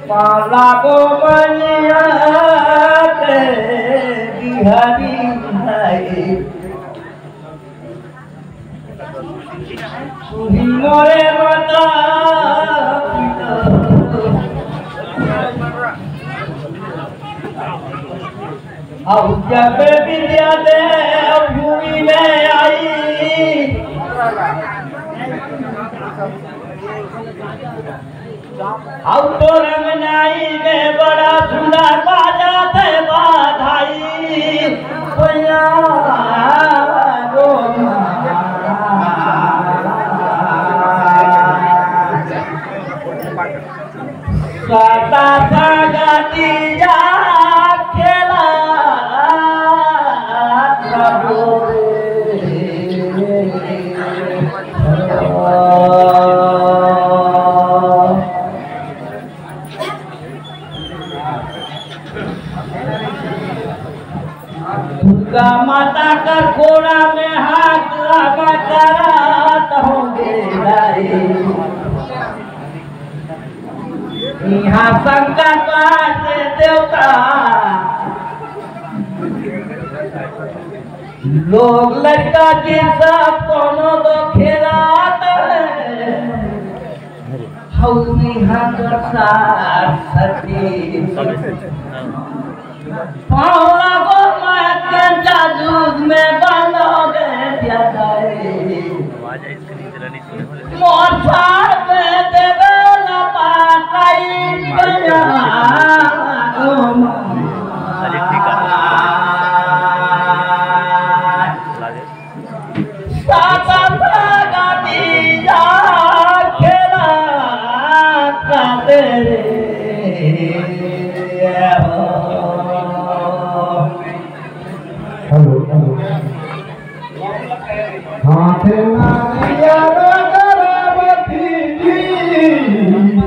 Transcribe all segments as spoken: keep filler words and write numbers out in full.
पाला को मनिया के बिहारी है। तू ही मोरे माता पिता। अब जब विद्या देव भूमि में आई, अब तो रंगनाई में बड़ा सुंदर बाजा थे बधाई। भैया रो सदा संगति जा खेला प्रभु रे। दुर्गा माता कर कोरा में हाथ लगा करत होंगे भाई। यहाँ शंकर पास देवता लोग लड़का के सब कोनो दो खेलात है। हौरी हाथ सरस्वती। पावला गो मात के जादू में बनो गे प्यारे। मोर साथ में देवे ना पाताई गया। साता सागा तीजा खेला काते रे। Hello, hello. हाथ नारिया करवती जी,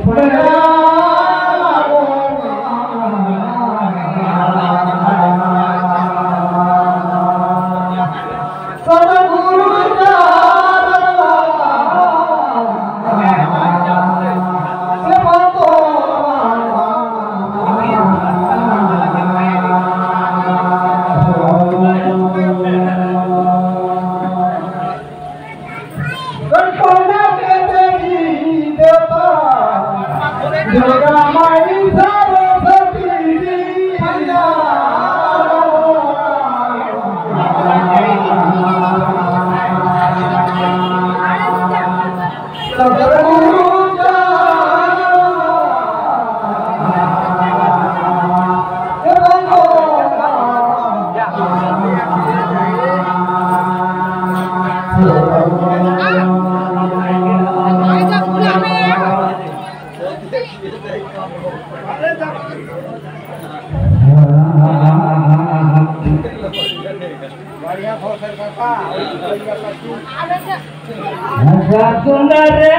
प्रणाम। सतगुरु चरण सेवा तो कल्पना के देवी देवता दुर्गा माई सरस्वती जी। सुंदर रे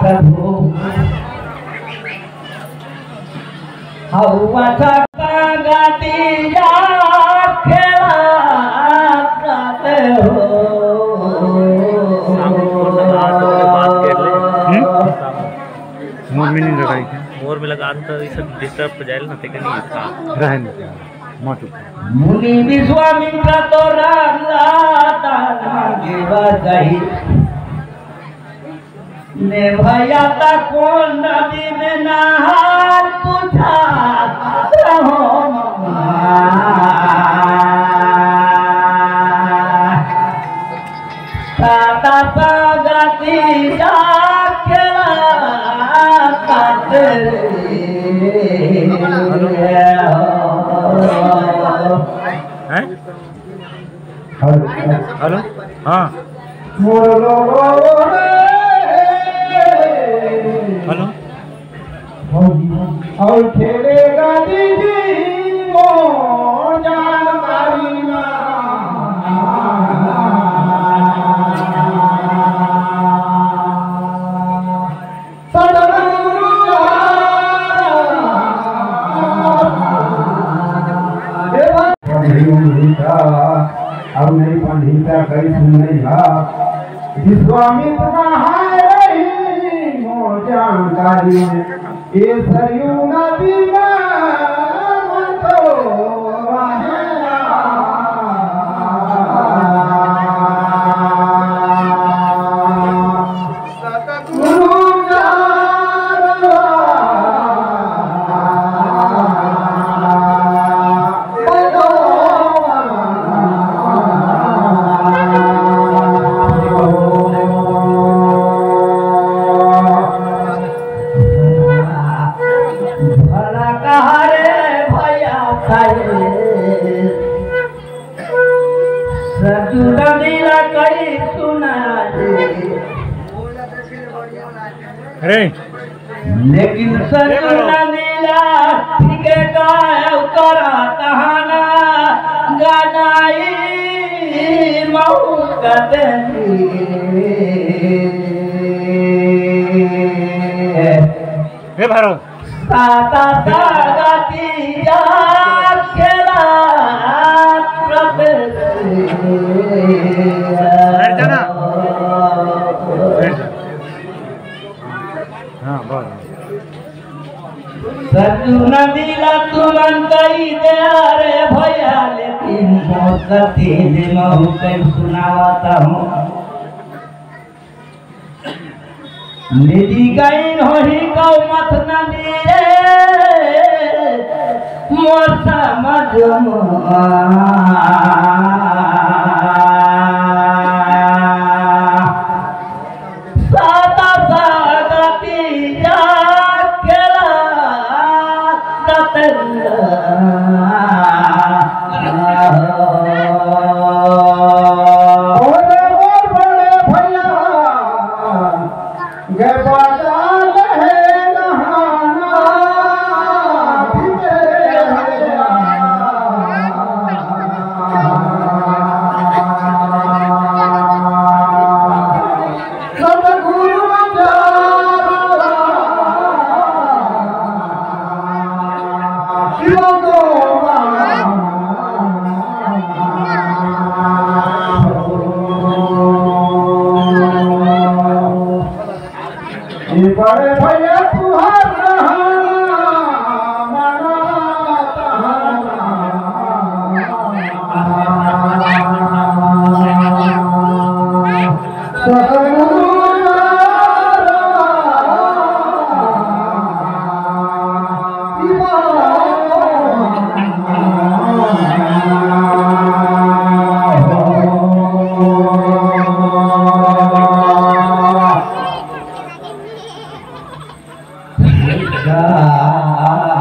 प्रभु। हौवा छक्का गाती जा खेला करते हो। मोर में नहीं लगाई क्या? मोर में लगा तो ये सब डिस्टर्ब हो जाएगा ना, ठीक है, नहीं इसका। रहने दे, मत उठा। मुनि विश्वामित्र तो राम लाता जीवा गई। ने भैया ता कौन नदी में नहार पूछा रहो। साता सागती जा खेला काते। हैं? Hello, hello. हाँ। हेलो। और खेलेगा दीदी मोर जानकारी ना। सतगुरु अउ नहीं पढ़ी त कई सुनई हा। विश्वामित्र नहाए रही मोर जानकारी में, ये सरयू नदी में तो भला कहा रे भैया थारे, ससुर दिला कई सुना दे। अरे लेकिन ससुर दिला ठीक है का करा तहाना गानाई मऊ कदनी। हे भैरव। साता सागती जा खेला प्रभु। बैठ जाना। बैठ जा। हाँ, बस। ससुर दिला तुरंत ही दे रे भैया, लेकिन मोर कथी ले महू कई सुनावत हूँ। मिली गई होही गौ मथ नदी रे, मोर समझ में। साता सागती जा खेला ततंगा। अरे मोर बड़े भैया, गे बाजार है नहाना, भीतर है। सतगुरु विचार ये बड़े भैया तुहार रहना, मना तहार।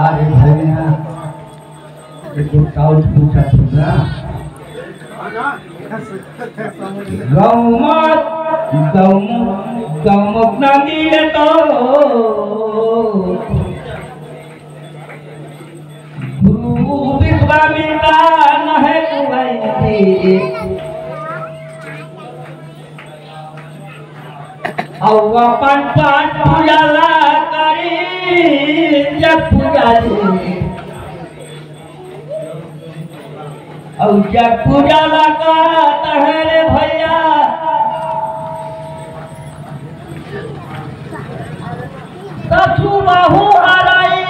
अरे भैया, एक तो काउच पूछा सुना। गौ मात, गौ, गौ मुख ना मिले तो गुरु विश्वामित्र नहे कुआई। अउ अपन पाठ पूजा ला करी जग पुजारी। अउ जग पूजा ला करत हे रे भैया, ससु बहू हरई,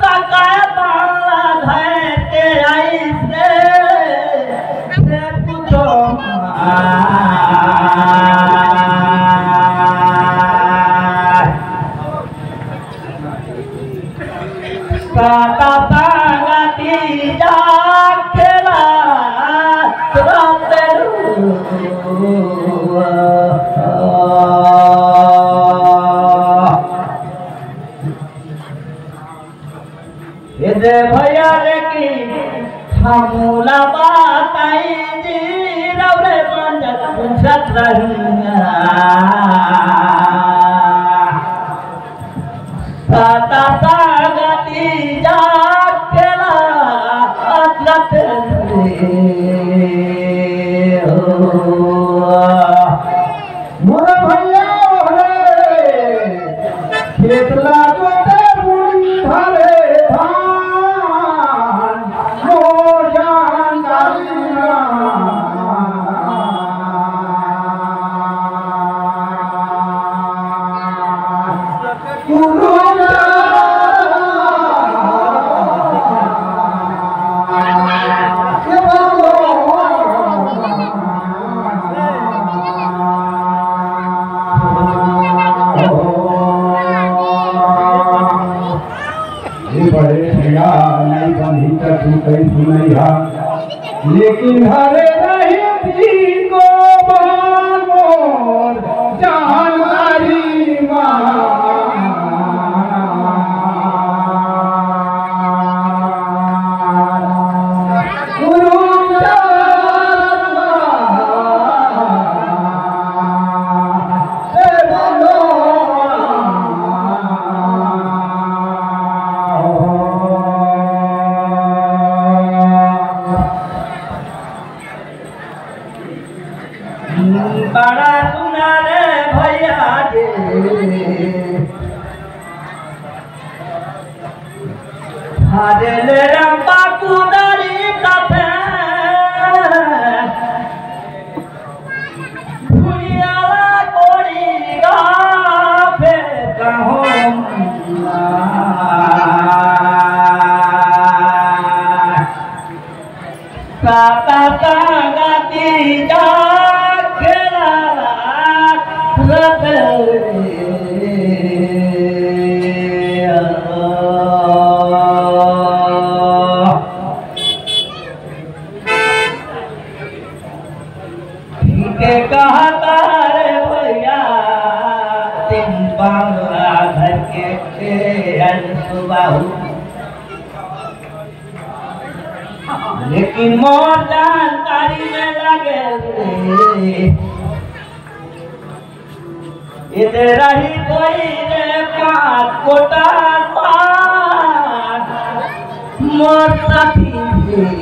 सकय बाला धय के आई से, से पूछो माय। साता संगति जाखेला रतरू। ए दे भैया रे की हमला बताई जी रौरे मंजत पूछत रहिया। साता संगति जाखेला रतरू। मोर भैया रे, खेत ला जोते बुनी भरे धान, मोर जान बड़े भैया नहीं बनी त तू कहीं सुनैया, लेकिन हरे रही तीन गो बाल मोर जानकारी माँ। बड़ा सुना रे भैया रे। हरे ले रंपा कुदारी कथे, भुइयाला कोड़ी गाफे कहो। साता संगति जा खेला रतन। ठीक कहता रे भैया, तीन बांगला घर के, के अंशुबाहु। लेकिन मोर जानकारी में लगे रे, इधर ही कोई रे पाँच कोटा पाँच मोर साथी रे।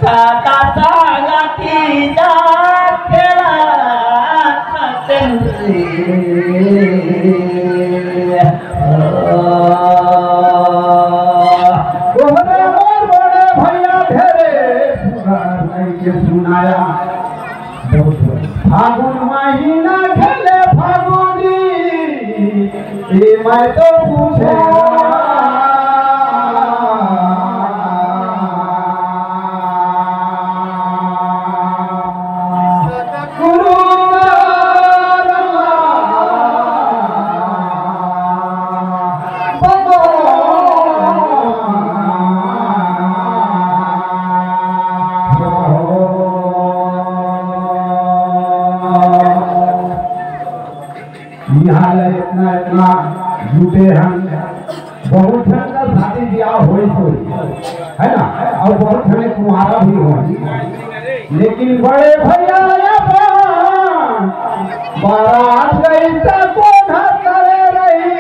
साता संगति जा खेला सतन रे। तोहरे मोर बड़े भैया ढेरे सुनार नहीं के सुनाया। फागुन महीना खेले फागुनी, ए मैं तो पूछे इहाँ ले इतना, इतना जुटे हन, बहुत झन का शादी ब्याह होई होई, है ना, और बहुत झने कुंवारा भी होई, लेकिन बड़े भैया अपन बारात गई त कोठा तरे रही,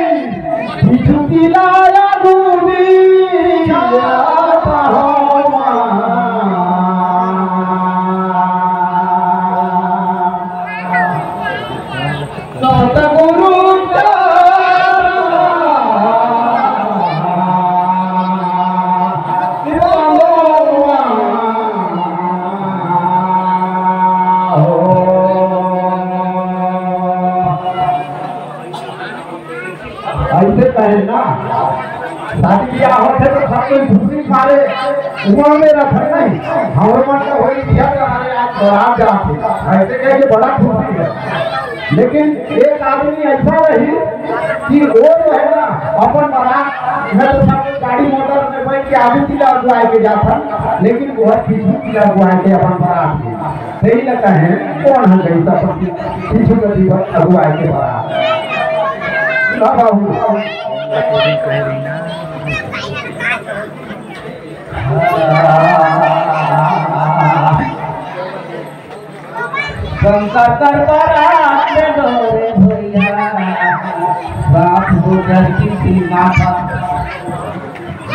बिजुतिला या दूनी या पहवा। सतगुरु चरण ऐसे कहे ना, शादी ब्याह होथे तो सब कोई खुशी मारे उमंग में रखे नहीं। हमरो मन का वही इच्छा था, हमारे आज बारात जाके ऐसे कह के बड़ा खुशी है। लेकिन एक आदमी ऐसा रही कि वो जो है ना, अपन बारात में तो सब गाड़ी मोटर में बैठ के आगे तिला अगुवाए के जाता, लेकिन वो है पीछू तिला अगुवाए के अपन बारात में। सही लगता है, कौन हम गई सब पीछू का दीपक अगुवाए के बारात। ना बाबू। शंकर दरबारा में डोरे भैया, बाप को धरती की माता,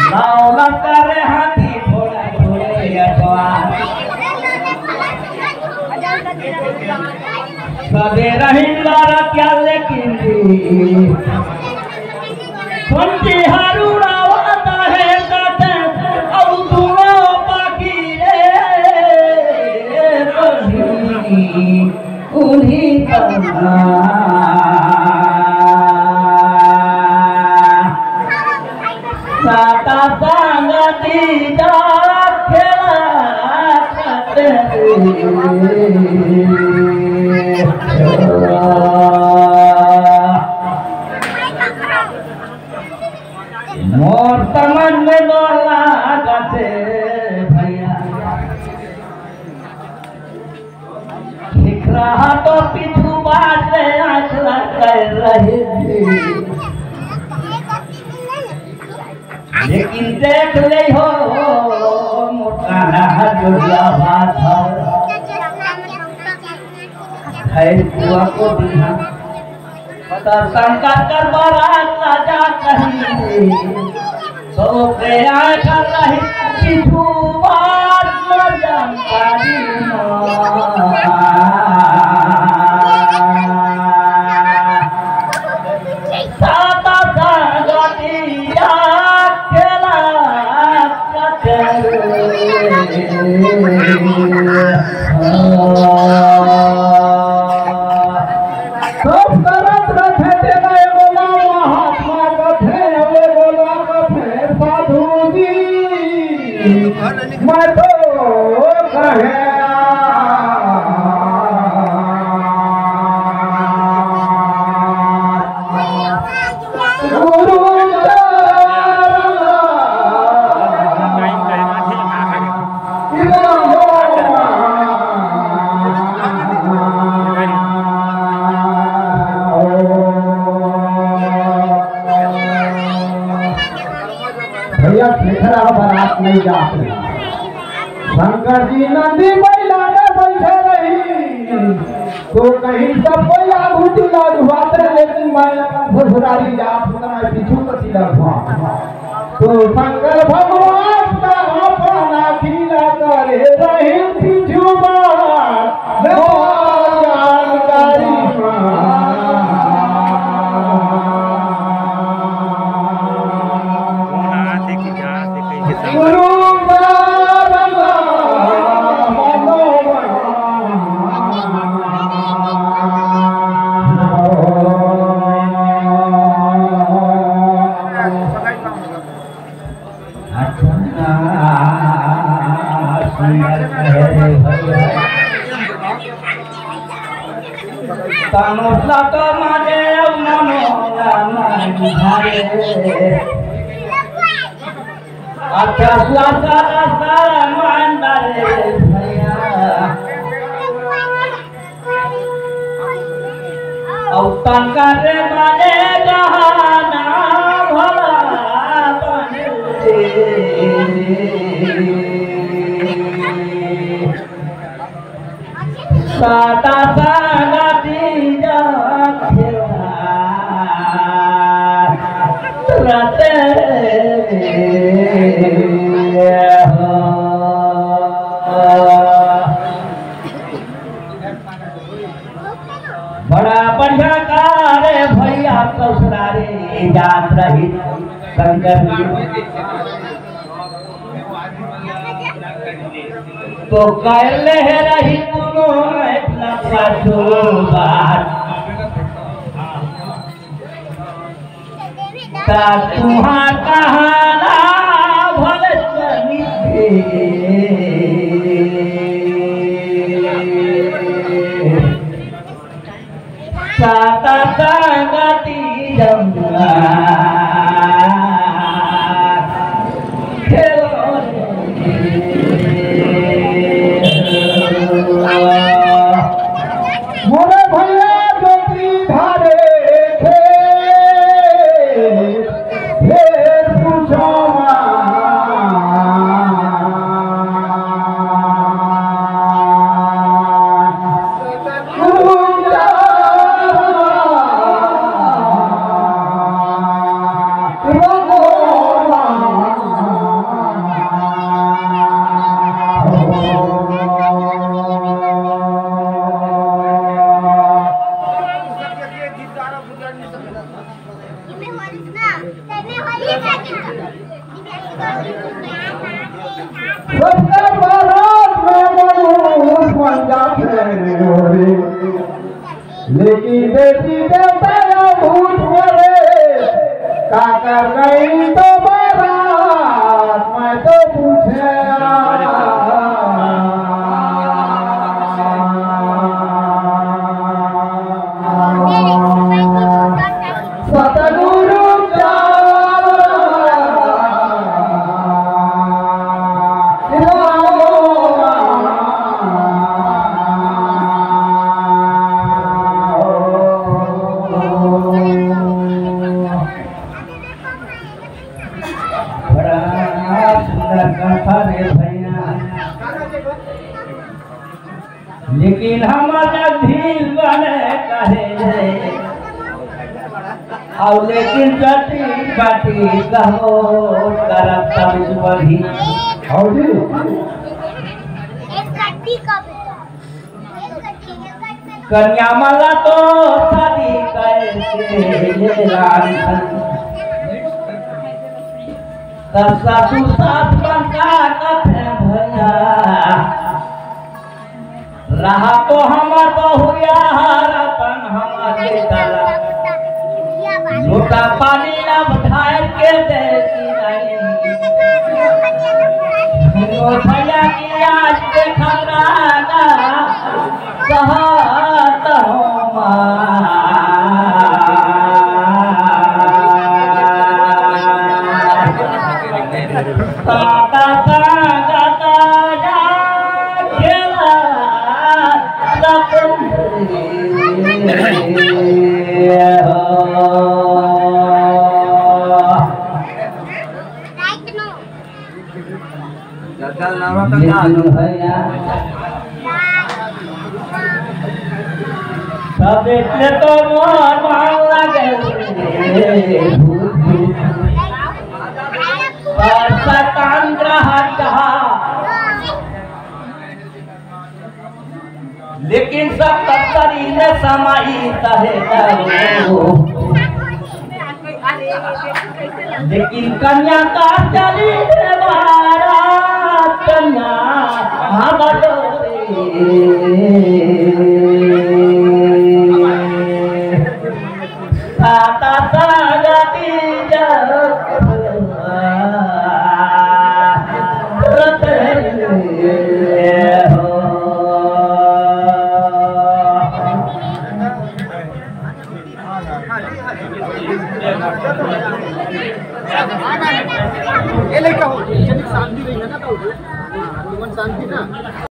लाओ लंका रे हाथी घोड़ा घोड़े अजवा। सबे रहीन बारा क्या लेकिन जी। पंछी हरू उड़ावत हे कथे, अउ दूनो पाखी रे, पंछी उन्हीं तना। साता संगति जा खेला कथे। लेकिन देख ले हो, मोटा ना जोड़िया भात है। है पुआ को बिना। पता शंकर कर बारात ला जा कहीं। तो के आए कर रही, पीछू बात न जानकारी ना। साता संगतिया खेला कचर। सब करत रथे तेला एगो ला महात्मा कथे, एगो ला कथे साधु जी। मैं तो कहे गुरु चरण भैया, शेखर अब बारात नहीं जात रही। शंकर जी नंदी बैला में बैठे रही, तो कहीं सब कोई आगू तिला रुआत रहे, लेकिन मैं अपन ससुरारी जात हूँ, तो मैं पीछू को तिला रुआ। तो शंकर भगवान का अपना किला करे रही पीछू बात, जानकारी माँ। गुरु बाबा मनोरमा। अच्छा, सुंदर कहे रे भैया। तमोसला तो माने मनो ना माने। अच्छा, स्वासा रसा मांदा रे भैया। औ तंगा रे माने गहना भला बने। साता सागा तीजा खेला रते हो। बड़ा बढ़िया कार है भैया, ससुरारी जात रही शंकर जी। तो कर ले रही कोनो इतना पाछू बात। ता तुहार कहाना भले चली। साता संगति जमुना खेलो। मोरे भैया ज्योति धारे थे, हे सुषमा। सबके बारात में मनुष्य बन जाते हैं रे। लेकिन बेटी देवता या भूत मरे, का कर नहीं तो बारात में तो पूछे। सतगुरु चरण लेकिन हमर ढील बने कहे, अउ लेकिन चटी बाटी कहबो करब तब बढ़ी। हौ जी। कन्या माला तो शादी करके ले लान। तब सासु सास बन का कथे भैया, रहा तो हमर बहुरिया, रतन हमर बेटा। लोटा पानी अब ढार के दे कि नहीं। ओ भैया की आज देखत रहा ना, कहत हमार। ताता ताता ताता खेला रतन हो। ये जो है यार, सब इतने तो मोर मान लगे। और शैतान ग्रह कहा। लेकिन सब तत्पर इन्हें समाई तहे करो। लेकिन कन्या का चली देवारा कन्या हम डोरे। साता सागती जब रतन हो। ये लड़का हो, शांति रही है ना, तो शांति ना।